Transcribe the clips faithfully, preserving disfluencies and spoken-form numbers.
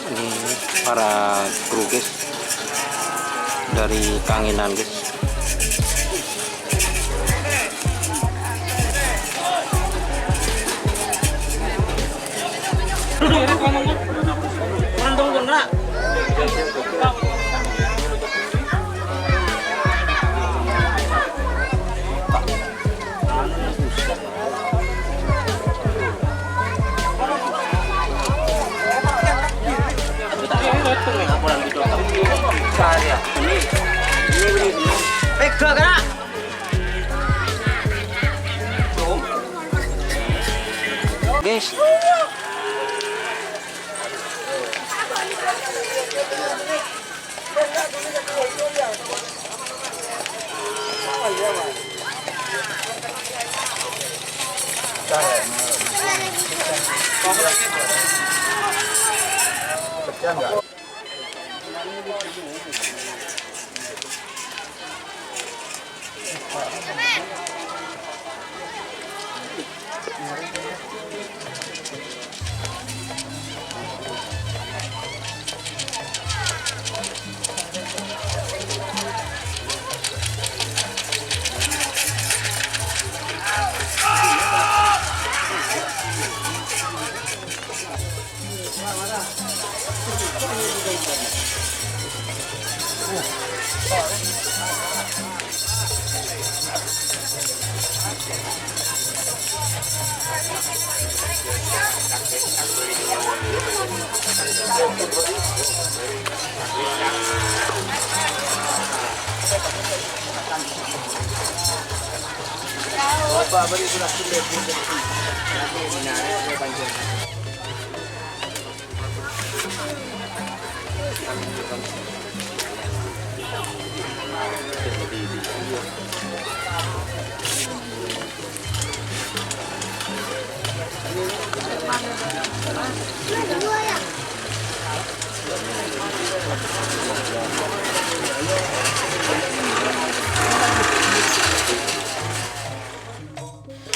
Ini para kru, guys, dari Kangenan, guys. Pega, Kak. Guys.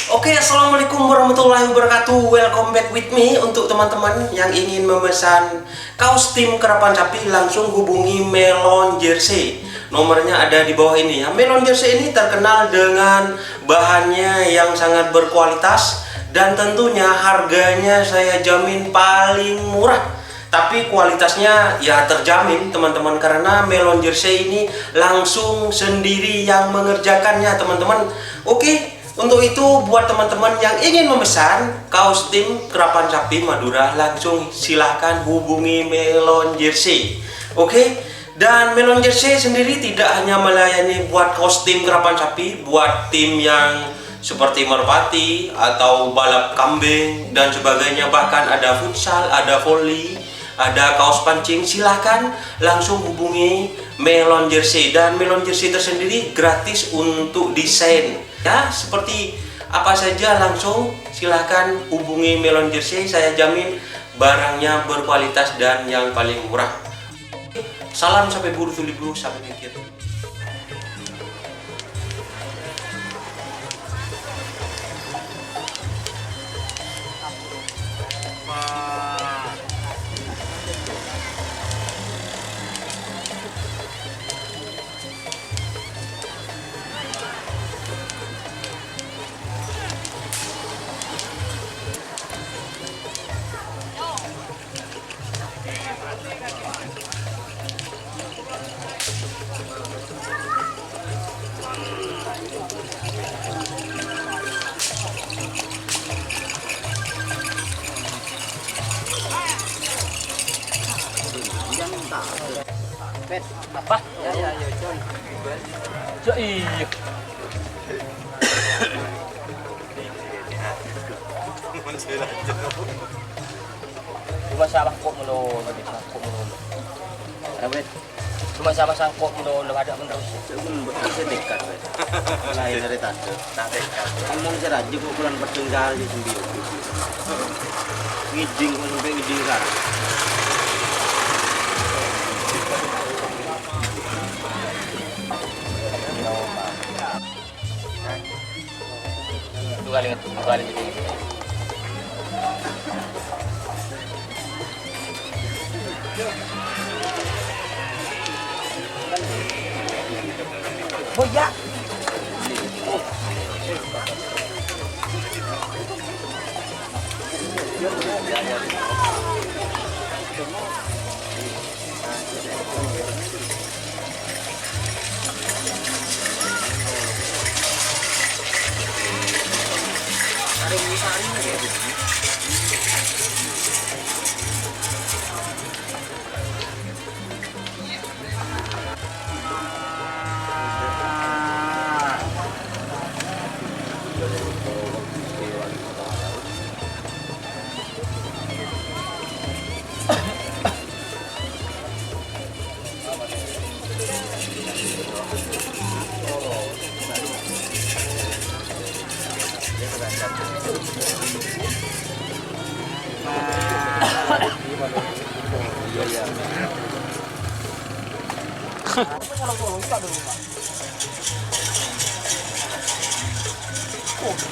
Oke, assalamualaikum warahmatullahi wabarakatuh. Welcome back with me. Untuk teman-teman yang ingin memesan kaos tim Kerapan Sapi, langsung hubungi Melon Jersey. Nomornya ada di bawah ini ya. Melon Jersey ini terkenal dengan bahannya yang sangat berkualitas dan tentunya harganya saya jamin paling murah. Tapi kualitasnya ya terjamin, teman-teman, karena Melon Jersey ini langsung sendiri yang mengerjakannya, teman-teman. Oke, untuk itu, buat teman-teman yang ingin memesan kaos tim Kerapan Sapi Madura, langsung silahkan hubungi Melon Jersey. Oke, dan Melon Jersey sendiri tidak hanya melayani buat kaos tim Kerapan Sapi, buat tim yang seperti merpati atau balap kambing dan sebagainya, bahkan ada futsal, ada voli, ada kaos pancing, silahkan langsung hubungi Melon Jersey. Dan Melon Jersey tersendiri gratis untuk desain. Ya, seperti apa saja, langsung silahkan hubungi Melon Jersey. Saya jamin barangnya berkualitas dan yang paling murah. Salam sampai buru tuli buru, sampai mikir. Apa? Ya, ya, ya, Jon. Ya, iya. Cuma salah kok mulu, lagi salah kok mulu. Kenapa, Bet? Cuma sama sangkok mulu, ada menerus. Cuma bisa dekat, Bet. Lain dari tadi. Nah, dekat. Ngomong sih raja kok kurang pertengkar di sembio. Ngiding kok sampai ngiding kan. Dua kali, dua kali. Oh, iya.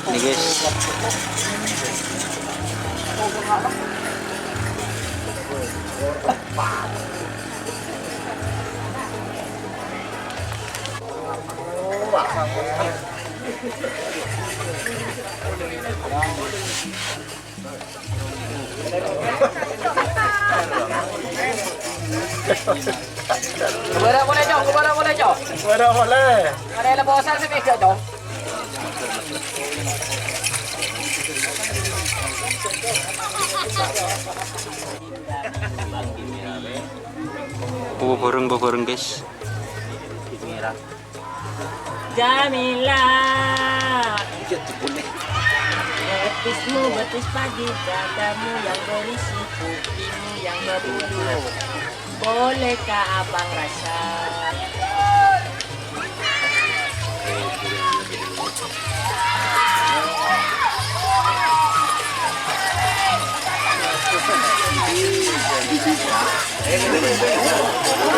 Ini, guys. Kobârâ polè, Cong, kobârâ polè, Cong. Kobârâ polè. Arè lebosan sè mèghâ, Cong. Bâbâreng, bâbâreng, guys. Jamila. Betismu betis padi, dadamu yang berisi, pipimu yang berbulu. Bolehkah abang rasa?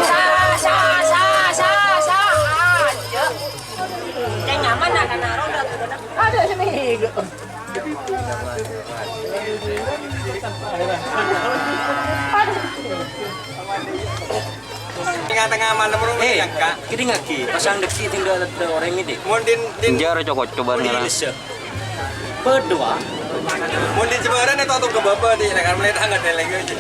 Sa, sa, sa, sa, sa, aja. Ceng nyaman, nah, karena roda tuh, roda. Ada sini. Tengah-tengah malem, rong, eh, nyangka. Kiding lagi, pasang deki tinggal ada orang ini. Mon din, din. Jar cokot coba. Mon din ngarang. Lesa. Berdua. Mon din Jembaran itu atau ke bawah di, kan mulai tangga deleng aja.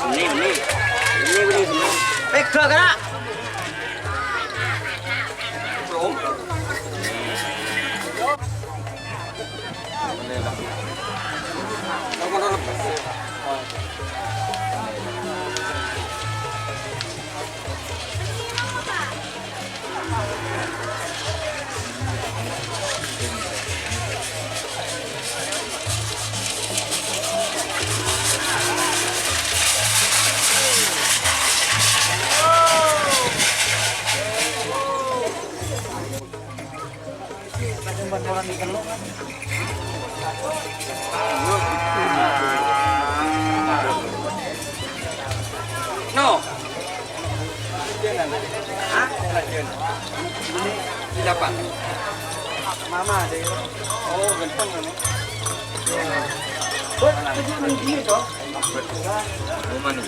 Ini, ini. Ini, ini, ini. Pegang, kena. No. Hah? Siapa? Mama deh. Oh, ganteng kan? Buat kerja minggu ini, Cok. Rumah nih.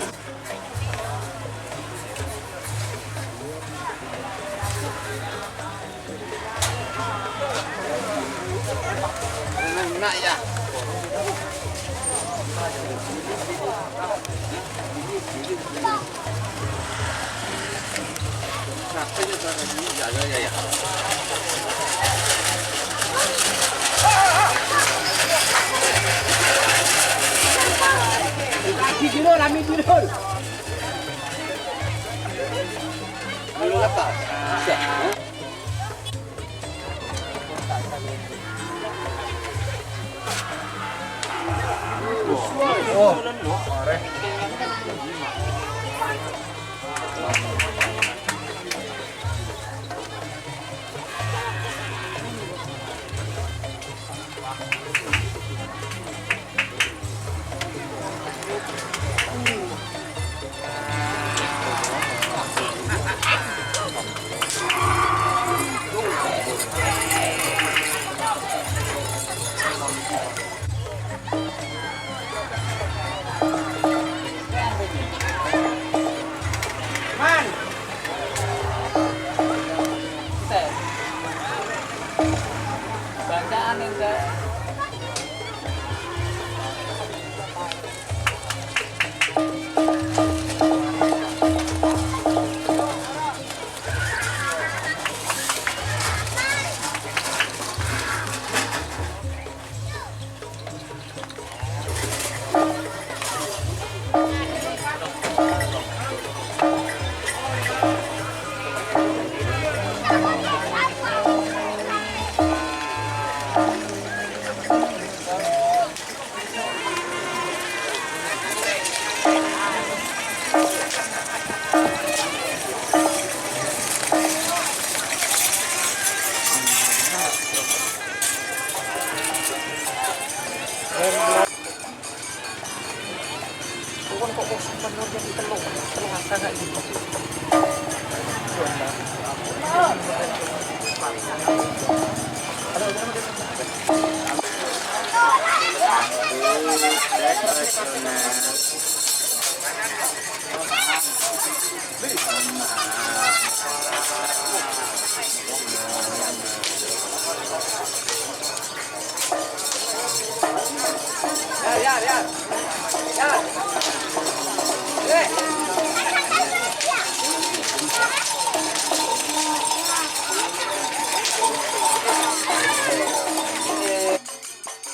Man. Bacaan ente.